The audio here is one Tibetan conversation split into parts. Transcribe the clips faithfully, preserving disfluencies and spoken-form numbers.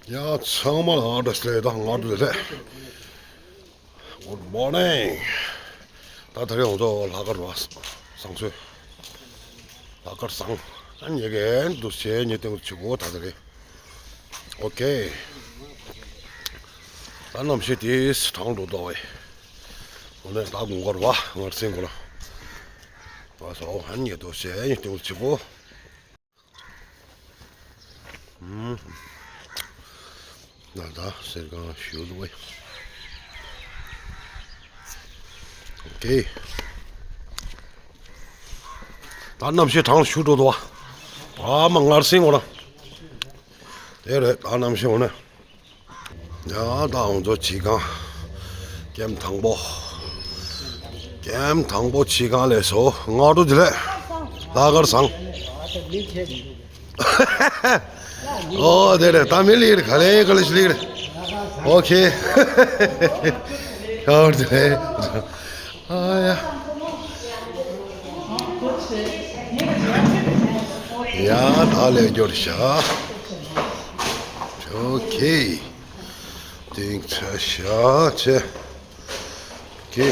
ཡ་ཚང་མ་ལ་བཀྲ་ཤིས་བདེ་ལེགས། ད་སྔ་དྲོ་བདེ་ལེགས། Good morning། ད་ད་རེས་ང་ཚོ་ལྷག་དཀར་བ་བཟང་སོས། ལྷག་དཀར་བཟང་། ཨ་ཉེ་གན་འདུག་ཟེ་ཉེ་སྟེང་དུ་ཆུ་བོ་ད་ད་རེས། ཨོ་ཁེ། ད་གནམ་གཤིས་དེ་གྲང་འགྲོ་འདུག་བས། འོ་ན་ད་དགོང་དཀར་བ་ངར་སེང་གོ་ལ། བ་སོ་ཨ་ཉེ་འདུག་ཟེ་ཉེ་སྟེང་དུ་ཆུ་བོ། ཨུམ། ད་ད་སེར་ཁང་ཞུ་ལུགས་ཨེ། ཨོ་ཁེ། ད་གནམ་གཤིས་གྲང་ཞུ་འགྲོ་འདུག་བ། ཨ་མ་ངར་སེང་འོ་ན། དེ་རེད་ད་གནམ་གཤིས་འོ་ན། ཡ་ད་ང་ཚོ་ཕྱི་ཁང་། ཀེམ་དང་པོ། ཀེམ་དང་པོ་ཕྱི་ཁང་ལས་སོ་སྔ་དྲོ་བདེ་ལེགས། ལྷག་དཀར་བཟང་། ཨོ་དེ་རེད་ད་མི་ལིར་ག་ལེ་ག་ལེ་ཤི་ལིར། ཨོ་ཁེ། ཁ་བར་དེ་རེད། ཨ་ཡ། ཡ་ད་ལས་སྐྱོར་བྱ། ཨོ་ཁེ། ཏིང་ཚ་ཤ་ཆེ། ཀི།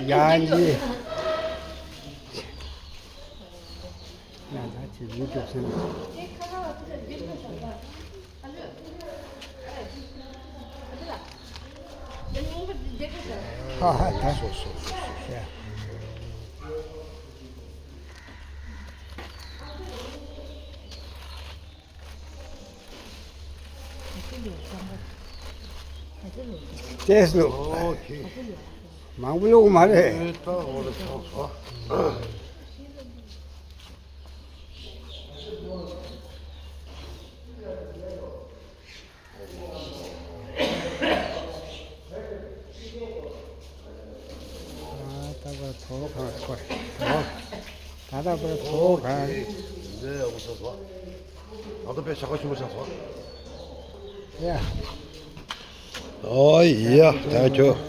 ཡ་ཡི། ཡ་ད་ཅི་ཡུ་ཊུབ་སེམས། ཧ་ཧ་ད། སོ་སོ་སོ་སོ། ཡ། ཏེས་ལུ། ཨོ་ཁེ། མང་པོ་ལུག་མ་རེད། ཨེ་ད་འོ་རེད་ཐོག་སོ། ད་ད་པར་ཐོག་གང་སྐོར། ད་ད་པར་ཐོག་གང་། འདི་ཡག་པོ་ཆགས་སོང་། ང་ཚོ་དཔེ་བྱ་དགའ་ཆེན་པོ་ཆགས་སོང་། ཡ། ཨོ་ཡ་ད་ཁྱོད།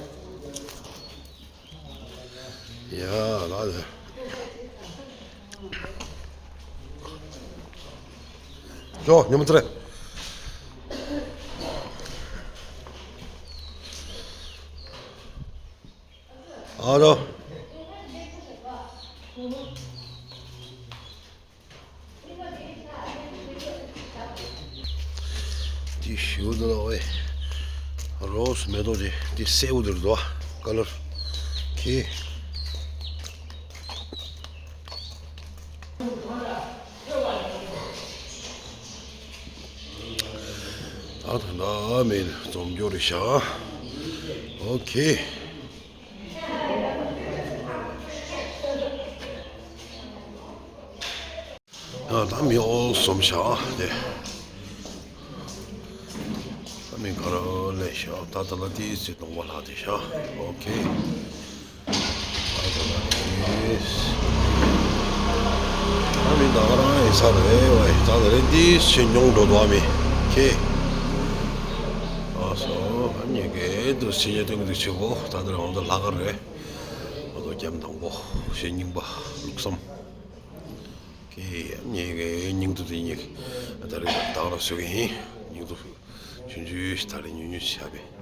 ཡ་ལ་ལ། ཅོ་ཉི་མ་ཙི་རེ། ཨ་རོ། དེ་ཞུ་དུ་ལ་ཝེ། རོ་སི་མེ་ཏོག་དེ་དེ་སེའུ་དུ་རུ་དོ་ཀ་ལར། ཁེ། ད་ད་ད་མེད་འཛོམས་སྐྱོར་རེ་བྱ། ཨོ་ཁེ། ད་མི་ཨོལ་སོམ་ཤ་དེ། ད་མི་ག་ར་ལས་ཤ་ད་ད་ལ་དེའི་སི་གཏོང་བ་ལ་དེ་ཤ། ཨོ་ཁེ། ད་ད་ལ་དེ། ད་མི་ད་ག་རང་ཡིན་ས་རེད་བས། ད་ད་རེད་དེའི་སི་ཉུང་འགྲོ་དོ་མི་ཁེ། ཨ་སོ་ཨ་ཉེ་གེ་དུ་སི་ཉེ་དུ་མི་དུ་ཆེ་གོ། ད་ད་རང་ད་ལ་ག་རེད། ཨ་ད་རྒྱམ་དང་པོ་ཤེ་རྙིང་པ་ལུགས་བསམ། ཁེ་ཉེ་གེ་སྙིང་སྟོབས་དེ་ཉེ་གེ་ད་རེས་ད་ར་སོ་གེ་ཡིན། སྙིང་སྟོབས་ཆུང་ཆུང་ཞིག་ད་རེས་ཉུང་ཉུང་ཞིག་བྱ་བས།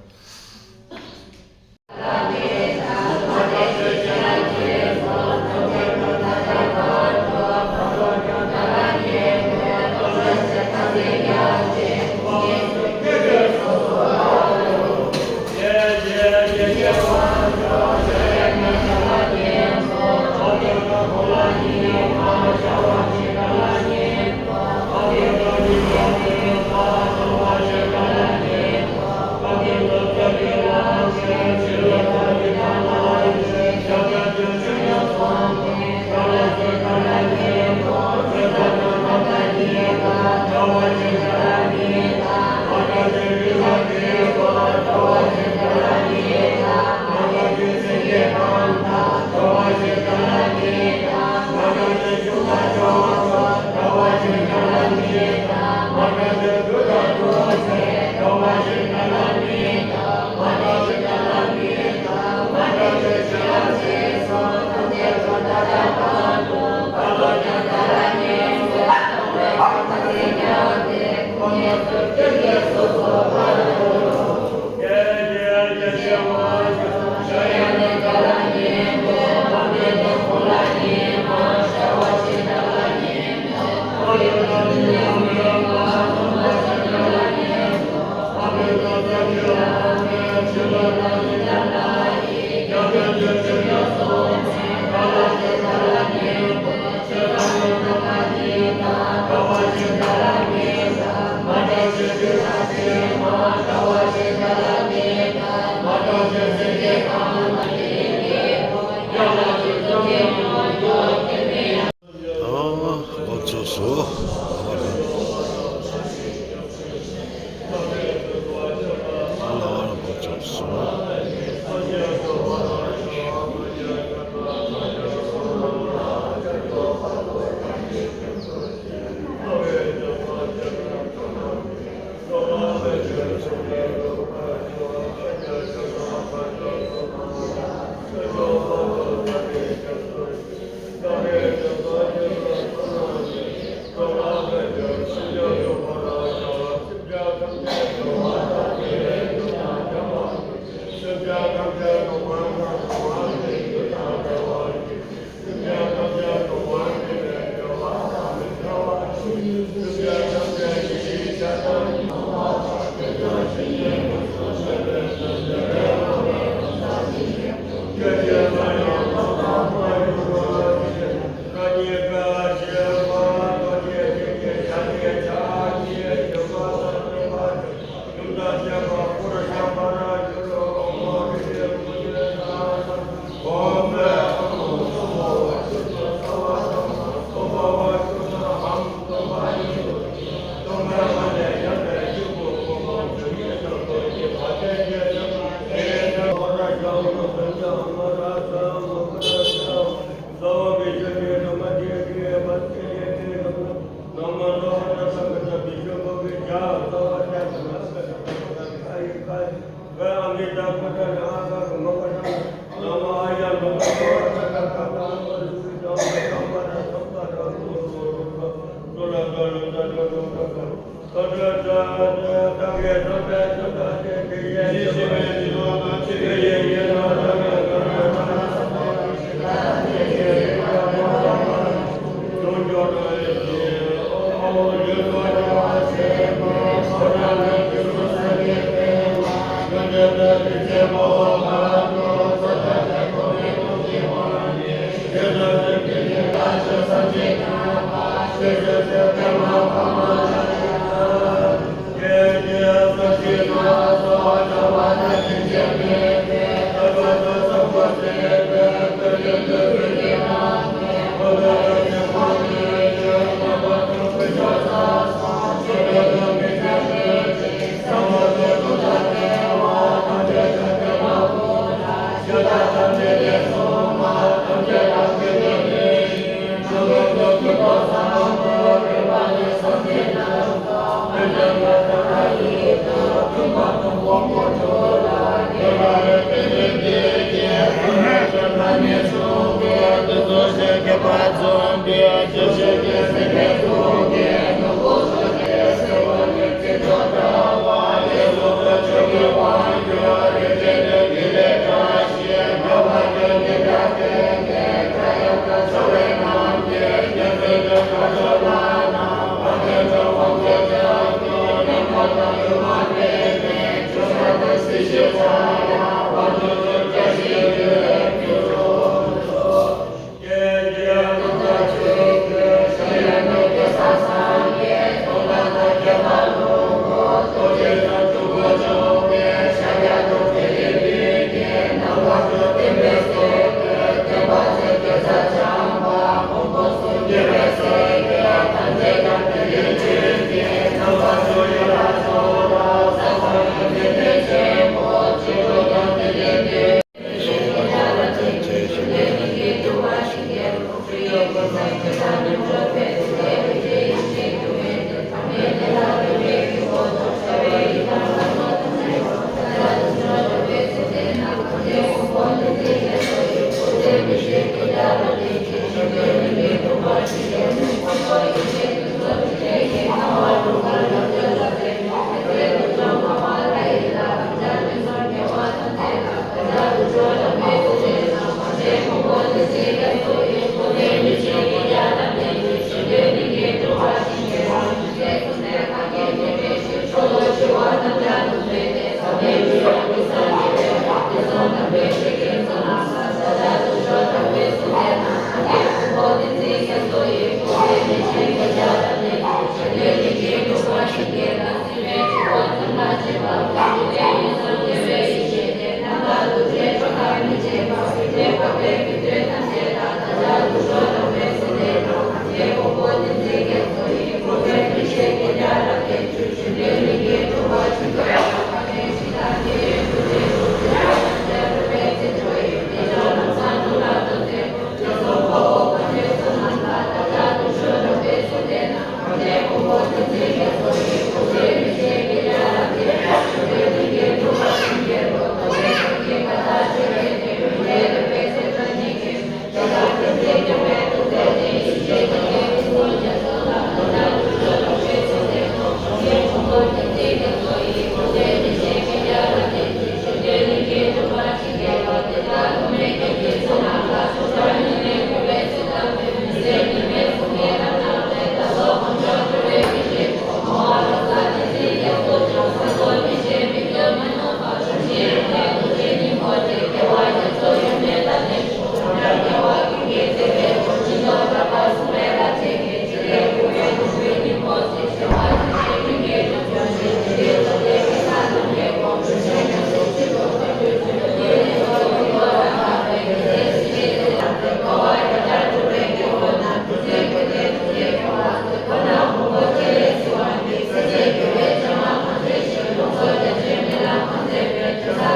ཆབ་སྲིད་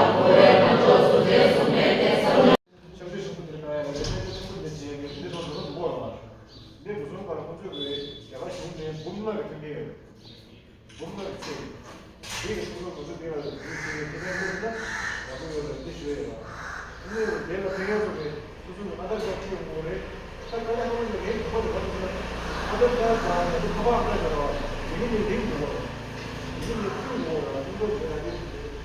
ཆེན་པོ་དེ་ནང་ཡང་ཆབ་སྲིད་ཆེན་པོ་དེ་བྱས་ནས་འདི་ཚོ་འདི་ཚོ་འདུག་ལ། འདི་འདུག་སོང་ག་ལ་ཁོ་ཚོས་གི་རྒྱ་གར་གཞུང་ནས་འབུམ་ལྔ་རེ་ཐོན་གྱི་ཡོད་རེད། འབུམ་ལྔ་རེ་ཚད། འདི་གི་ཁོ་ཚོ་ཁོ་ཚོ་འདི་ལ་འདི་བྱས་ནས་དེ་ནས་སླེབས་ན་ང་ཚོ་ཡོད་ལ་འདི་ཞུ་ཡ་ཡོད་ལ། ཨ་ནི་དེ་ལ་ཕན་ཡོན་ཚོ་རེད། སོ་སོ་ནས་ཨ་དར་ཀར་ཁྲིད་ཡོང་དགོས་རེད། ད་དཀའ་ལས་ཁག་པོ་ཞིག་རེད། གོ་བ་དེ་ག་རེ་ཟེར་ན། ཨ་དར་ཀར་དང་ང་ཚོ་ཁ་པར་ཨ་དར་ཀར་རེད་བ། དེ་གི་ནས་ལིང་དགོས་རེད། དེ་གི་ནས་བསྐྲུན་དགོས་རེད། ཨིན་ཇི་ཟེར་ན་དེ་རྒྱ་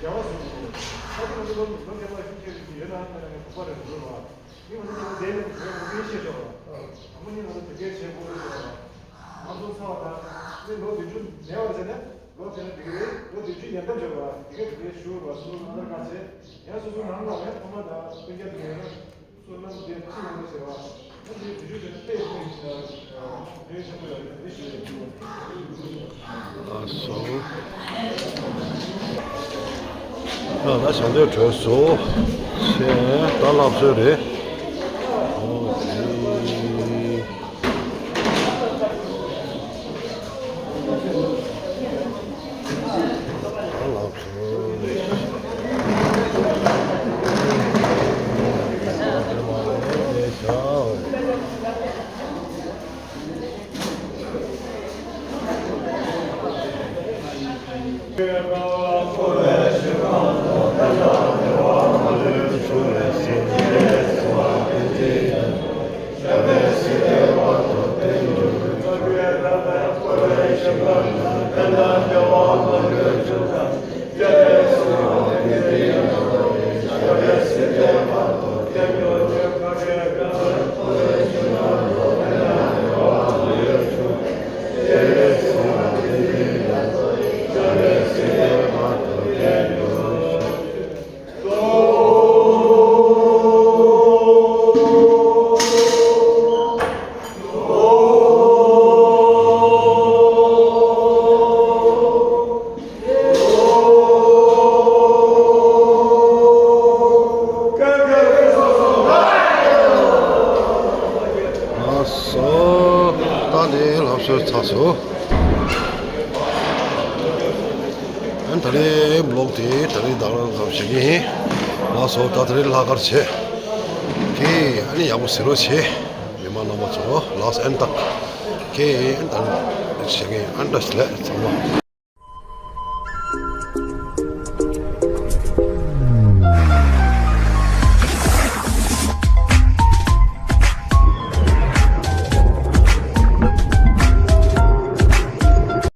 བ་བཟོ་དགོས་རེད། ད་དེ་ང་ཚོ་ལོ་ལོ་བརྒྱ་ཕྲག་ཤུགས་ཆེ་རིགས་ཀྱི་ཡོད་ན་ཨ་ནི་ང་ཚོ་གོ་བ་རེད་འགྲོ་རེད་བ། ཨིན་ང་ཚོ་དེ་ལས་ང་ཚོ་དེ་ཤེས་ཆོག་རེད། ཨ་མ་ནི་ང་ཚོ་དེ་གས་བྱེད་དགོས་རེད་བ། ང་ཚོ་ཚ་བ་དང་ནི་ལོ་བདུན་ཅུ་མེད་བ་ཟེར་ན་ལོ་དེ་ན་དེ་གི་རེད། ལོ་བདུན་ཅུ་ཉམས་ཐག་ཆོད་པ་དེ་གས་དེ་གས་ཞུ་བ་སོ་སོ་ཨ་དར་ཀར་བྱས། ཡང་སོ་སོ་ནང་ལོགས་ནས་ཕ་མ་དང་སྤུན་ཀྱག་དེ་གས་ན། བསོད་ནམས་དེ་ཅི་ཡོང་ཟེར་བ། ཨ་ནི་དུས་ཚོད་དེ་ནི་དཔེ་དཔེ་དཔེ་ཆེན་པོ་ཡོད་རེད། དེ་ཞུ་ཡོད། ལགས་སོ། ད་ད་ཞལ་འདོན་གྲོལ་སོང་། ཆེ་ད་ལྷ་གསོལ་རེད། ཨོ་དེ། ལགས་སོ། ད་ནི་ལྷ་གསོལ་ཚར་སོང་། ཨ་ནི་ད་རེས་བི་ལོག་དེ་ད་རེས་བདག་རང་ཙམ་བྱེད་ཀྱི་ཡིན། ལགས་སོ། ད་ད་རེས་ལྷག་དཀར་བྱེད། ཀྱེ་ཨ་ནི་ཡག་པོ་གཟིགས་རོགས་བྱེད། མི་མང་རྣམ་པ་ཚོ་ལགས་སོ། ཨན་ཏག་ཀྱེ་ཨན་ཏག་བྱེད་ཀྱི་ཡིན། ཨན་ཏག་ལས་ཚང་མ།